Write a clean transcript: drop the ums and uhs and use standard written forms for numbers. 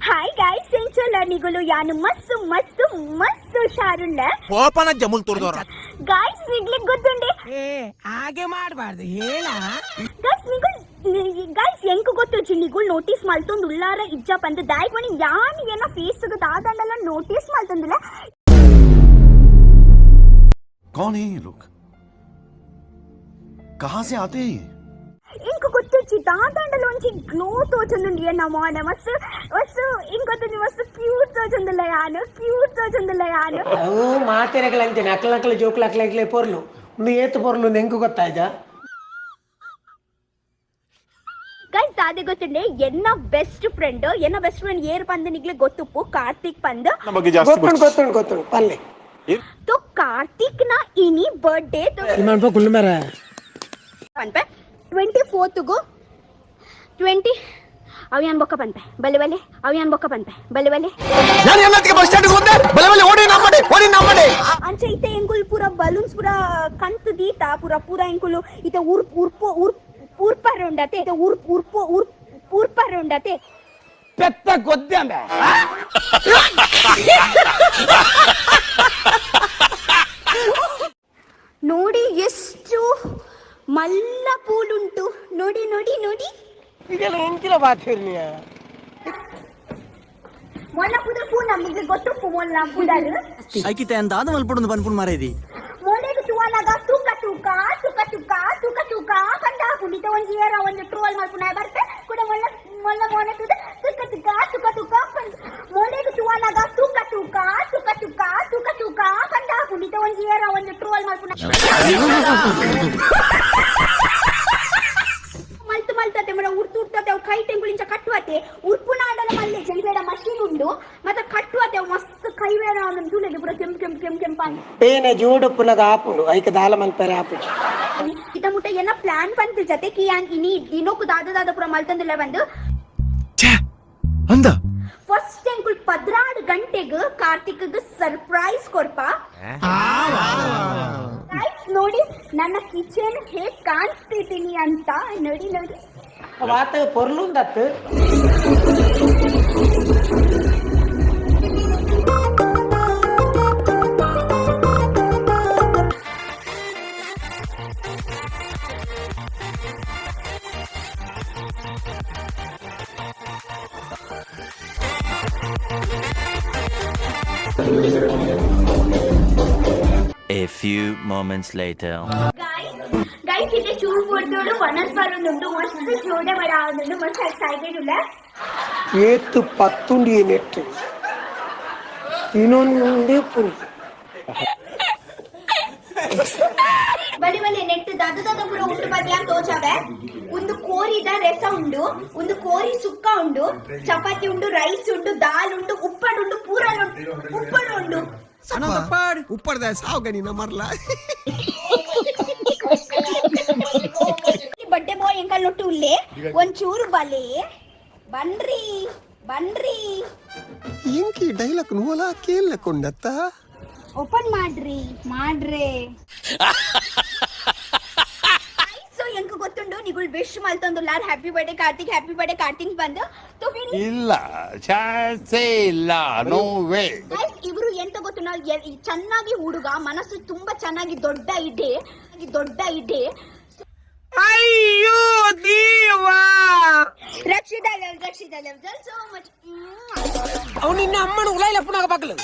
Hi guys, ಎಂಚೊಲ್ಲ ನಿಗುಲು? ಯಾನು ಮಸ್ತ್ ಮಸ್ತ್ ಮಸ್ತ್ ಹುಷಾರುಳ್ಳ. ಕೋಪನ ಜಮುಲ್ ತುರ್ದವ್ರ. ಗಾಯ್ಸ್, ನಿಗ್ಲಿಗ್ ಗೊತ್ತುಂಡೆ. ಏ, ಹಾಗೆ ಮಾಡಬಾರ್ದು ಹೇಳ. ಗಾಯ್ಸ್, ನಿಗುಲ್, ಗಾಯ್ಸ್, ಎಂಕ್ ಗೊತ್ತುಜ್ಜಿ ನಿಗುಲ್ ನೋಟಿಸ್ ಮಲ್ತೊಂದು ಉಳ್ಳಾರ ಇಜ್ಜ ಪಂದ್. ದಾಯ್ ಪಣಿ ಯಾನ್ ಏನ ಫೇಸ್ ದಾದಂಡಲ ನೋಟಿಸ್ ಮಲ್ತೊಂದಿಲ್ಲ. कौन है ये लोग? कहां से आते हैं ये? ಇಂಕ್ ಗೊತ್ತುಜ್ಜಿ, ದಾದಂಡಲ ಒಂಜಿ ಗ್ಲೋ ತೋಚೊಂದುಂಡು ಎನ್ನ ಮೋನೆ. ಮಸ್ತ್ ಮಸ್ತ್ ಇಂಕ್ ಗೊತ್ತುಜ್ಜಿ, ಮಸ್ತ್ ಕ್ಯೂಟ್ ತೋಚೊಂದುಲ್ಲ ಯಾನು, ಕ್ಯೂಟ್ ತೋಚೊಂದುಲ್ಲ ಯಾನು. ಅವು ಮಾತೆರೆಗಳಂತೇನೆ ಅಕ್ಲ ಅಕ್ಲ ಜೋಕ್ಲ ಅಕ್ಲ ಅಕ್ಲೆ ಪೊರ್ಲು ಒಂದು ಏತು ಪೊರ್ಲು ಒಂದು ಎಂಕು ಗೊತ್ತಾಯ್ತಾ? ಗೈಸ್, ದಾದೆ ಗೊತ್ತುಂಡೆ, ಎನ್ನ ಬೆಸ್ಟ್ ಫ್ರೆಂಡ್, ಎನ್ನ ಬೆಸ್ಟ್ ಫ್ರೆಂಡ್ ಏರ್ ಪಂದ್ ನಿಗ್ಲೆ ಗೊತ್ತುಪ್ಪು, ಕಾರ್ತಿಕ್ ಪಂದ್. ನಮ್ಮ ಬಗ್ಗೆ ಜಾಸ್ತಿ. ಗೊತ್ತುಂಟು, ಗೊತ್ತುಂಟು, ಗೊತ್ತುಂಟು, ಪಲ್ಲೆ. ತೋ ಕಾರ್ತಿಕ್ ನ ಇನಿ ಬರ್ಡೇ. ನಿಮ್ಮ ಕುಳ್ಳು ಮೇರ. ಪನ್ಪೆ 24ಗೂ 20 ಅವು ಬೊಕ್ಕ ಪನ್ಪೆ ಬಲೆ ಬಲೆ, ಅವು ಬೊಕ್ಕ ಪನ್ಪೆ ಬಲೆ ಬಲೆ. ನಾನು ಎಲ್ಲತ್ತಿಗೆ ಬಸ್ ಸ್ಟ್ಯಾಂಡ್ ಹೋದೆ, ಬಲೆ ಬಲೆ ಓಡಿ ನಮ್ಮಡೆ, ಓಡಿ ನಮ್ಮಡೆ. ಅಂಚೆ ಇತ್ತೆ ಎಂಕುಲು ಪೂರ ಬಲೂನ್ಸ್ ಪೂರ ಕಂತು ದೀತ ಪೂರ ಪೂರ ಎಂಕುಲು ಇತ್ತೆ ಉರ್ ಉರ್ಪು ಉರ್ ಉರ್ಪರ ಉಂಡತೆ, ಇತ್ತೆ ಉರ್ ಉರ್ಪು ಉರ್ ಉರ್ಪರ ಉಂಡತೆ. ಪೆತ್ತ ಗೊದ್ದೆ. ನೋಡಿ, ಎಷ್ಟು ಮಲ್ಲ ಪೂಲುಂಟು, ನೋಡಿ ನೋಡಿ ನೋಡಿ. ಇದೆಲ್ಲ ಎಂಚಿನ ಬಾತಿರ್ನಿಯ? ಮೊಲ್ಲ ಪುದರ್ ಪೂ ನಮಗೆ ಗೊತ್ತುಪ್ಪು, ಮೊಲ್ಲ ಪುದರ್. ಐಕಿತೆ ಅಂತ ಅದು ಮಲ್ಪಡೊಂದು ಪನ್ಪುಣ್ ಮಾರೇದಿ. ಮೊಲೆಗ್ ತುವನಗ ತೂಕ ತೂಕ ತೂಕ ತೂಕ ತೂಕ ತೂಕ ಪಂಡ ಪುಂಡಿತ ಒಂಜಿ ಏರ ಒಂದು ಟ್ರೋಲ್ ಮಲ್ಪುನ ಬರ್ತೆ ಕುಡ. ಮೊಲ್ಲ ಮೊಲ್ಲ ಮೊನೆ ತೂದ ತೂಕ ತೂಕ ತೂಕ ತೂಕ ಪಂಡ. ಮೊಲೆಗ್ ತುವನಗ ತೂಕ ತೂಕ ತೂಕ ತೂಕ ತೂಕ ತೂಕ ಪಂಡ ಪುಂಡಿತ ಒಂಜಿ ಏರ ಒಂದು ಟ್ರೋಲ್ ಮಲ್ಪುನ ಮಲ್ತು ಮಲ್ತತೆ ಮರ ಉರ್ತು ಉರ್ತತೆ. ಅವು ಕೈ ಟೆಂಗುಳಿಂಚ ಕಟ್ಟುವತೆ. ಉರ್ಪುನಾಡಲ ಮಲ್ಲೆ ಜಂಗ್ಲೇಡ ಮಷೀನ್ ಉಂಡು, ಮತ್ತೆ ಕಟ್ಟುವತೆ. ಅವು ಮಸ್ತ್ ಕೈ ಬೇಡ ಒಂದು ತೂಲೆಗೆ ಪೂರ ಕೆಂಪು ಕೆಂಪು ಕೆಂಪು ಕೆಂಪಾಗಿ. ಬೇನೆ ಜೋಡು ಪುನಗ ಆಪುಂಡು, ಐಕ ದಾಲ ಮಲ್ಪರೆ ಆಪುಜಿ. ಇತ ಮುಟ್ಟ ಏನ ಪ್ಲಾನ್ ಬಂತು ಜೊತೆ ಕಿ ಯಾನ್ ಇನಿ ದಿನಕ್ಕೂ ದಾದ ದಾದ ಪೂರ ಮಲ್ತಂದಿಲ್ಲ ಬಂದು. ಅಂದ. ಫಸ್ಟ್ ಎಂಕುಲ್ 12 ಗಂಟೆಗ್ ಕಾರ್ತಿಕ್ ಸರ್ಪ್ರೈಸ್ ಕೊರ್ಪ. Guys, ನೋಡಿ, ನನ್ನ ಕಿಚನ್ ಹೇಗ್ ಕಾಣಿಸ್ತಿದ್ದೀನಿ ಅಂತ ನೋಡಿ ನೋಡಿ. ವಾತ ಪೊರ್ಲುಂದತ್ತು. A few moments later. Guys, guys, ಇದೆ ಚೂರು ಪೊರ್ದೋಡು ವನಸ್ ಬರೋದುಂಟು. ಮಸ್ತ್ ಜೋಡೆ ಬರ ಆಗುಂಡು, ಮಸ್ತ್ ಎಕ್ಸೈಟೆಡ್ ಉಲ್ಲ. ಏತು ಪತ್ತುಂಡಿ ನೆಟ್ಟು ಇನ್ನೊಂದೇ ಪುರಿ. ಬಲಿ ಬಲಿ, ನೆಟ್ ದಾದ ದಾದ ಪೂರ ಉಂಡು ಬದಿಯಾ ತೋಜಾವೆ. ಒಂದು ಕೋರಿದ ರಸ ಉಂಡು, ಒಂದು ಕೋರಿ ಸುಕ್ಕ ಉಂಡು, ಚಪಾತಿ ಉಂಡು, ರೈಸ್ ಉಂಡು, ದಾಲ್ ಉಂಡು, ಉಪ್ಪಡು ಉಂಡು, ಪೂರ ಉಪ್ಪಡು ಉಂಡು. ಉಪ್ಪಡ್ದ ಸಾವು ನಿನ್ನ ಮರ್ಲ. ಬರ್ಡೇ ಬಾಯ್ ಎಂಕಲ್ ನೊಟ್ಟು ಉಲ್ಲೆ, ಒಂಚೂರು ಬಲೆ ಬನ್ರಿ ಬನ್ರಿ. ಇಂಕಿ ಡೈಲಾಗ್ ನೂಲ ಕೇಳಕೊಂಡತ್ತ. ಓಪನ್ ಮಾಡ್ರಿ ಮಾಡ್ರಿ. ಸೊ ಎಂಕ್ ಗೊತ್ತುಂಡು, ನಿಗುಲ್ wish ಮಲ್ತೊಂದುಲ್ಲಾರ್, "happy birthday Karthik, happy birthday Karthik" ಬಂದು. ಇಲ್ಲ, ಚಾನ್ಸೇ ಇಲ್ಲ, no way. Guys, ಇವರು ಎಂತ ಗೊತ್ತು, ನಾವು ಚೆನ್ನಾಗಿ ಹುಡುಗ ಮನಸ್ಸು ತುಂಬಾ ಚೆನ್ನಾಗಿ ದೊಡ್ಡ ಇದೆ, ದೊಡ್ಡ ಇದೆ. ಅಯ್ಯೋ ದೇವಾ! Rakshita love Rakshita love so much. ಅವನು ನಿನ್ನ ಅಮ್ಮನ ಉಲಾಯಿಲ ಪುನಗ ಬಾಕಲು.